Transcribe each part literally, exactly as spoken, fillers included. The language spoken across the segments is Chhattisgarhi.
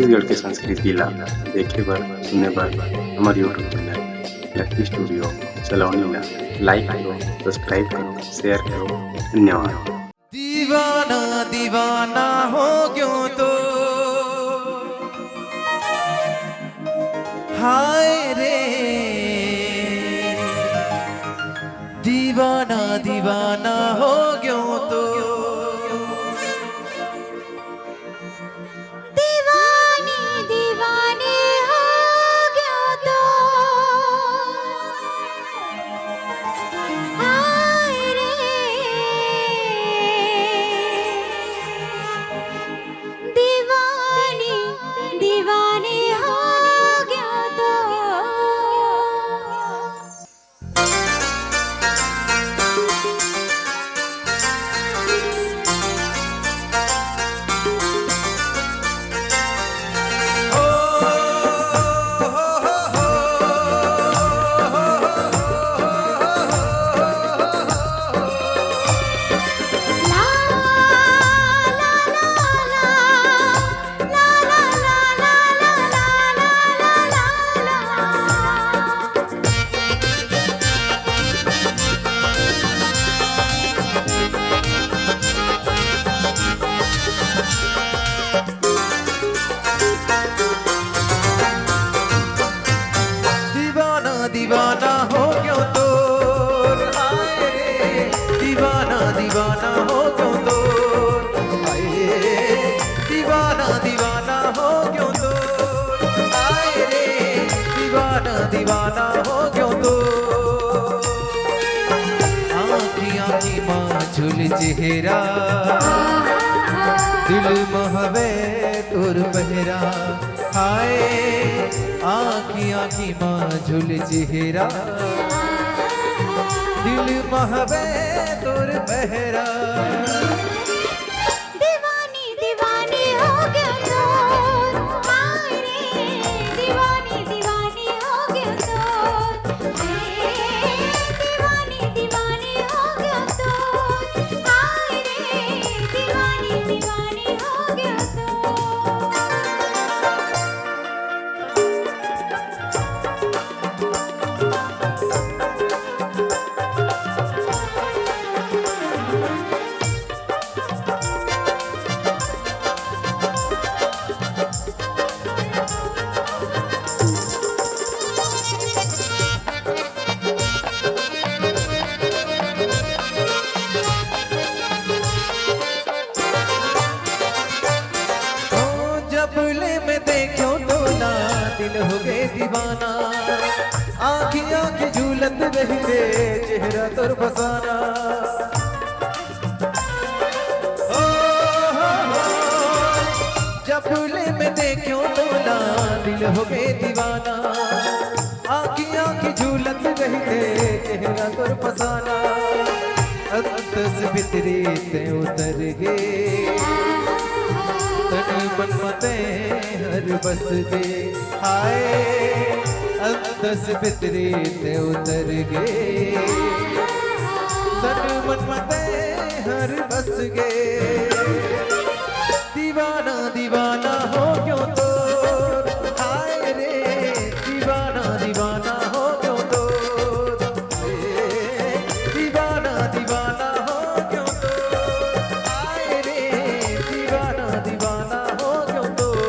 छत्तीसगढ़ के संस्कृति ला देखे बर, सुने बर हमर YouTube चैनल लक्की स्टूडियो सलोनी ला लाइक करो, सब्सक्राइब करो, शेयर करो। धन्यवाद। दीवाना दीवाना हो गयो तो, हाय रे। दीवाना दीवाना हो गयो तो, दीवानी दीवानी हो गयो तो, हाय रे। दीवानी दीवानी हो गयो तो। दीवाना दीवाना हो गयो तोर, हाय रे। दीवाना दीवाना हो गयो तोर, हाय रे। दीवाना दीवाना हो गयो तोर, हाय रे। दीवाना दीवाना हो गयो तोर। आँखी आँखी मा झूल चेहरा, दिल मा हवे तोर पहरा। हाय, आँखी आँखी मा झूल चेहरा, दिल मा हवे तोर पहरा। दीवानी दीवानी हो गयो तोर, हाय रे। दीवानी दीवानी हो गयो तोर, हाय रे। दीवानी दीवानी हो गयो तोर, हाय रे। दीवानी दीवानी हो गयो तोर। ओ, जब ले मैं देख्यो तोला, दिल हो गए दीवाना। आँखी आँखी झूलत रहिथे, चेहरा तोर फसाना। ओ, हो, हो। जब ले मैं देख्यो तोला, दिल हो गए दीवाना। आँखी आँखी झूलत रहिथे, चेहरा तोर फसाना। अंत से भीतरी ते उतर गे, तन मन मा ते हर बस गे। हाय, अंत से भीतरी ते उतर गे, तन मन मा ते हर बस गे। दीवाना दीवाना हो गयो तोर, हाय रे। दीवाना दीवाना हो गयो तोर, हाय रे। दीवाना दीवाना हो गयो तोर, हाय रे। दीवाना दीवाना हो गयो तोर।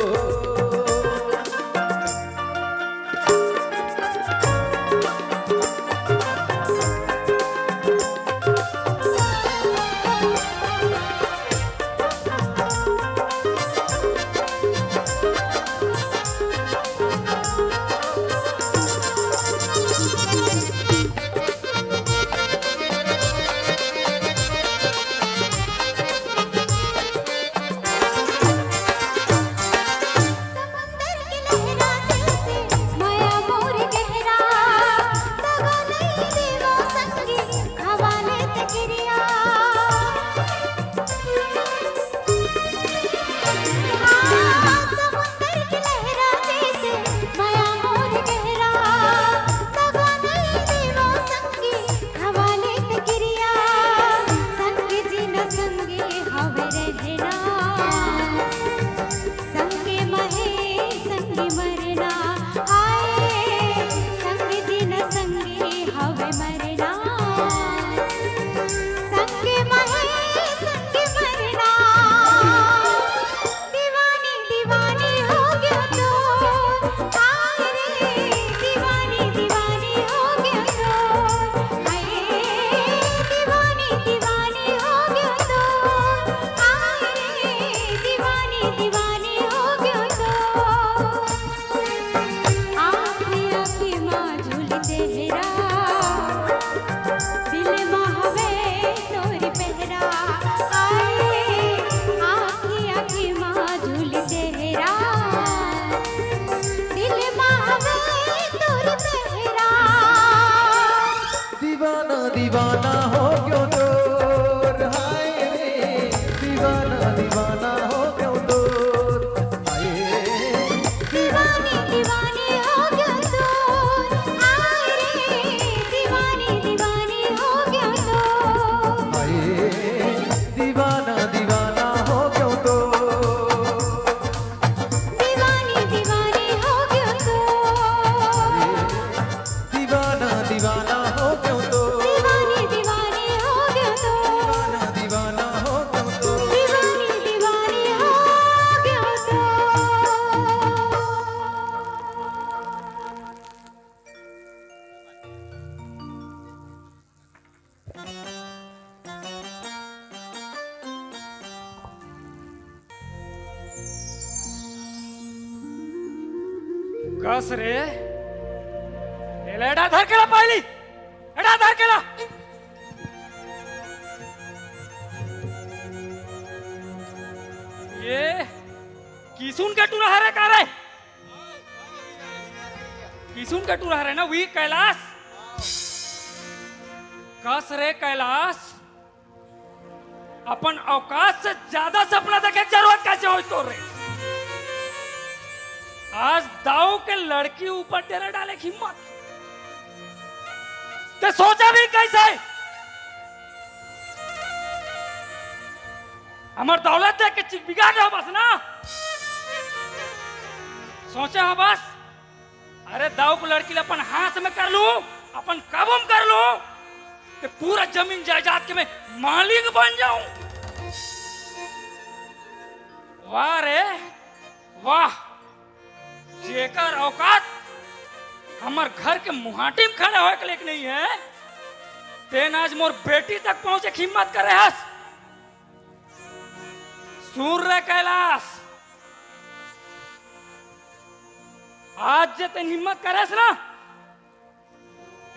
हो क्यों दूर, हाय रे, दीवाना दीवाना हो क्यों दूर, हाय रे, दीवानी दीवानी हो क्यों दूर, हाय रे, दीवानी दीवानी हो क्यों दूर, हाय रे, दीवाना दीवाना हो क्यों दूर। दीवानी दीवानी हो क्यों दूर। दीवाना दीवाना हो क्यों दूर। दीवानी दीवानी हो क्यों दूर। दीवाना दीवाना हो क्यों दूर। दीवानी दीवानी हो क्यों दूर। कस रे, एला एडा धर के ला पहली, एडा धर के ला। ये किसुन के टूरा हरे का रे? किसुन के टूरा हरे ना, वही कैलाश। कस रे कैलाश, अपन औकात से ज्यादा सपना देखे के जरूरत कैसे होई तोर रे? आज दाऊ के लड़की ऊपर डेरा डाले के हिम्मत, ते सोचा भी कैसे? हमर दौलत देख के चिक बिगाड़ रहे हो बस ना, सोचे हो बस। अरे दाऊ के लड़की ला अपन हाथ में कर लूं, अपन काबू में कर लूं, ते पूरा जमीन जायदाद के मैं मालिक बन जाऊं। वाह रे वाह, जेकर औकात हमर घर के मुहाटी में खड़े होए के लेक नहीं है, तेन आज मोर बेटी तक पहुंचे के हिम्मत करे हस। सुन रे कैलाश, आज जे तेन हिम्मत करेस ना,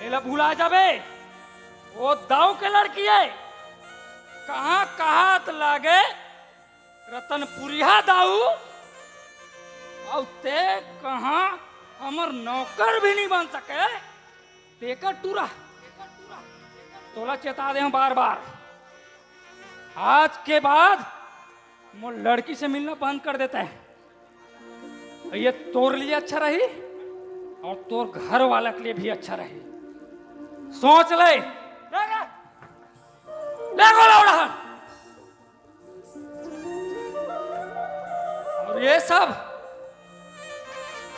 एला भुला जाबे। वो दाऊ के लड़की है, कहाँ कहात लागे रतनपुरिया दाऊ, अउ ते कहाँ हमर नौकर भी नहीं बन सके। तेकर टूरा, तोला चेता दे हूँ बार बार, आज के बाद मोर लड़की से मिलना बंद कर देता है। ये तोर लिए अच्छा रही और तोर घर वाला के लिए भी अच्छा रही। सोच ले, ले रे, ले गोला उड़ान। और ये सब,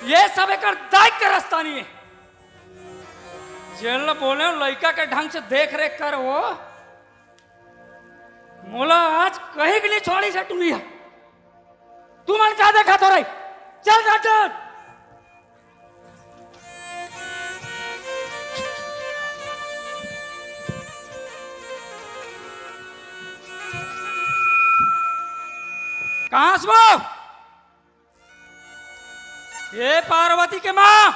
ये सब एकर दाई के रास्ता नहीं है। जेन ल बोले हो लइका के ढंग से देख रेख कर, वो मोला आज कहीं के लिए छोड़ी से टुनिया। तू मन का देखा तो रही, चल राजन। कहाँ से वो? ये पार्वती के माँ।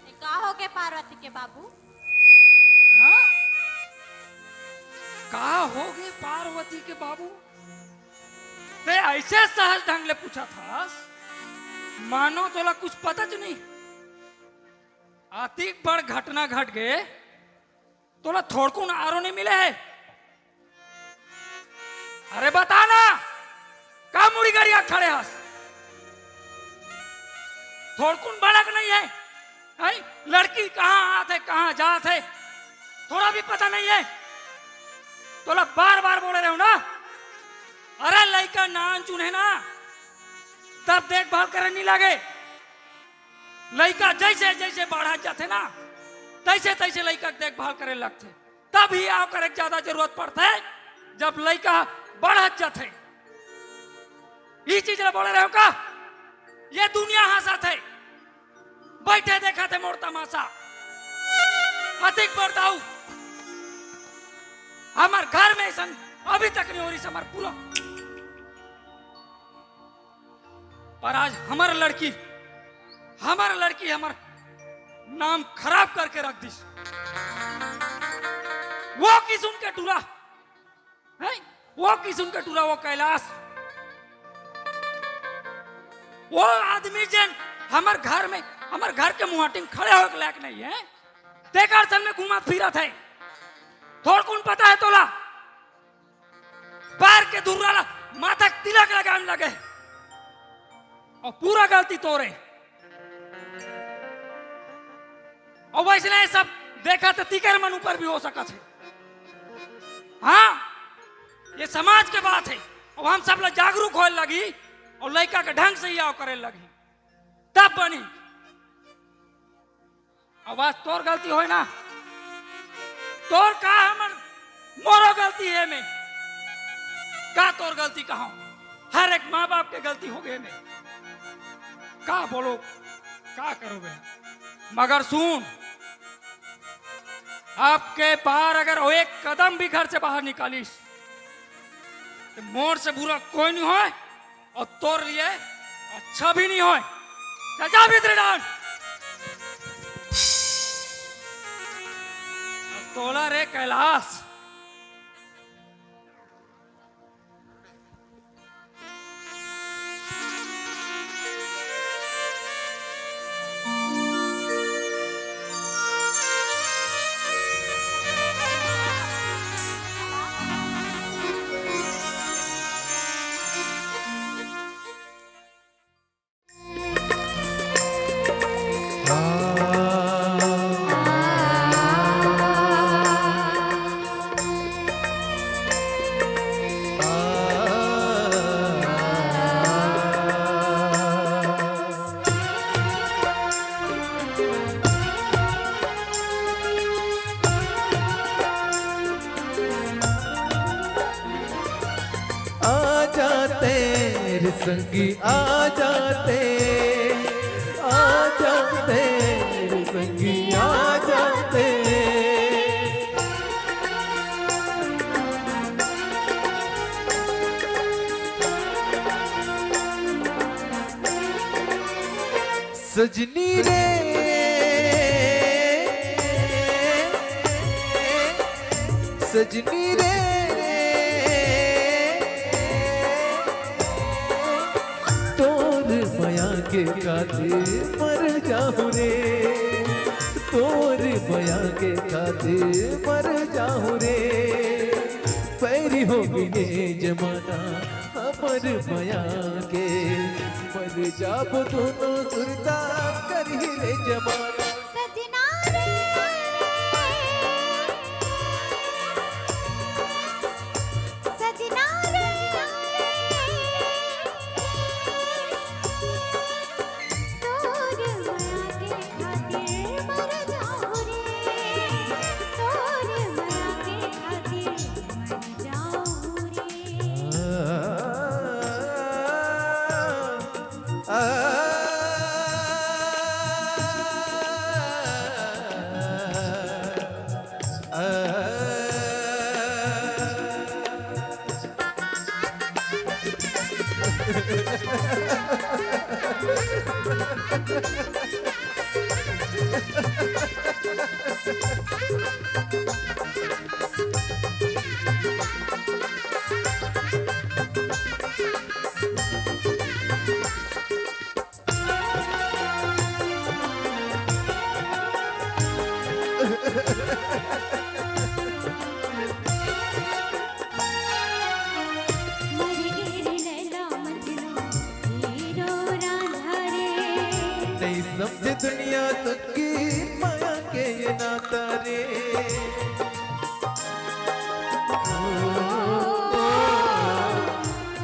ए, का हो गे पार्वती के बाबू? हाँ? का हो गे पार्वती के बाबू? ते ऐसे सहज ढंग ले पूछा था, मानो तोला कुछ पता च नहीं। अतिक बड़ घटना घट गे, तोला थोड़कुन आरो नहीं मिले है? अरे बता ना, का मुड़ी गरिया खड़े हस? थोड़कुन बड़क नहीं है, हैं? लड़की कहाँ आत है, कहाँ जात है, थोड़ा भी पता नहीं है। तोला बार बार बोले रहे हो ना, अरे लइका नान चुने ना, तब देखभाल करे नहीं लागे। लइका जैसे जैसे बढ़त जाथे ना, तैसे तैसे लइका के देखभाल करे लगथे। तब ही आव करे के ज्यादा जरूरत पड़थे, जब लइका बढ़त जाथे। ई चीज ला बोले रहे हो का? ये दुनिया हंसत है, बैठे देखत है मोर तमाशा। अतिक बड़ दाऊ, हमर घर में ऐसन अभी तक नहीं हो रही, हमर पूरा। पर आज हमर लड़की, हमर लड़की हमर नाम खराब करके रख दिस। वो किसुन के टूरा, हैं? वो किसुन के टूरा, वो कैलाश, वो आदमी जेन हमर घर में, हमर घर के मुहाटिम खड़े होए के लायक नहीं है। तेकर संग में घूमत फिरत है। थोड़कुन पता है तोला? पैर के धुर्रा ला माथा के तिलक लगाए में लगे हे। अउ पूरा गलती तोरे। अउ वइसने ये सब देखा त तिकर मन ऊपर भी हो सकत हे। हाँ, ये समाज के बात हे। अउ हम सब ला जागरूक होए लगही अउ लइका के ढंग से इयाव करे लगही, तब बनी। अब आज तोर गलती होय ना, तोर का हमर, मोरो गलती हे में, का तोर गलती कहा? हर एक माँ बाप के गलती होगे में। का बोलो, का करोगे? मगर सुन, अब के बार अगर वो एक कदम भी घर से बाहर निकालिस, त मोर से बुरा कोई नहीं होय अउ तोर लिए अच्छा भी नहीं होय। चल जा भीतरे डांड। अउ तोला रे कैलाश। आ जाते रे संगी, आ जाते, आ जाते रे संगी, आ जाते। सजनी रे, सजनी रे, तोर मया के खातिर मर जाहूं रे, तोर मया के खातिर मर जाहूं रे। बैरी हो गए जमाना हमर मया के, मर जाबो दोनों सुरता करही ले जमाना। सजना रे, सजना रे, तोर मया के खातिर मर जाहूं रे, तोर मया के खातिर मर जाहूं रे। नहीं समझे दुनिया सबकी मया के ये नाता रे।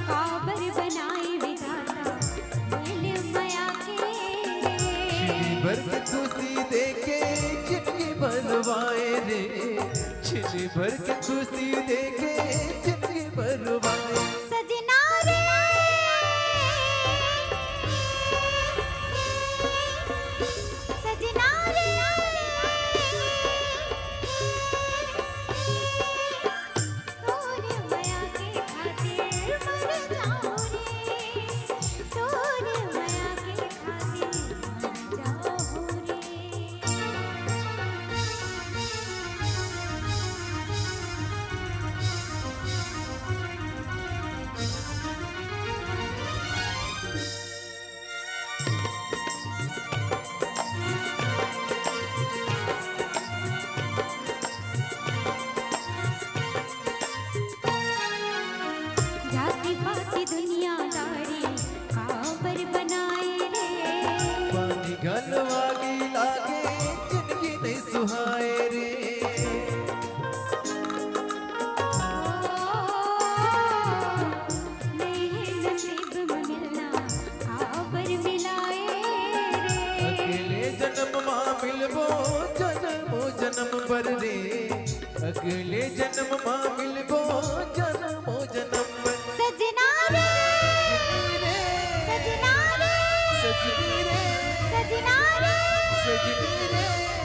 काबर बनाए विधाता मिल मया के रे। छिनी भर के खुशी देके जिंदगी भरवाए रे, छिनी भर के खुशी देके जिंदगी भरवाए। सजना रे, सजना रे, तोर मया के खातिर मर जाहूं रे, तोर मया के खातिर मर जाहूं रे। जन्म मा मिलबो जन्मो जन्म बर रे, अगले जन्म मा मिलबो जन्मो जन्म बर। सजना रे, सजना रे, सजना रे, सजना रे, सजना रे।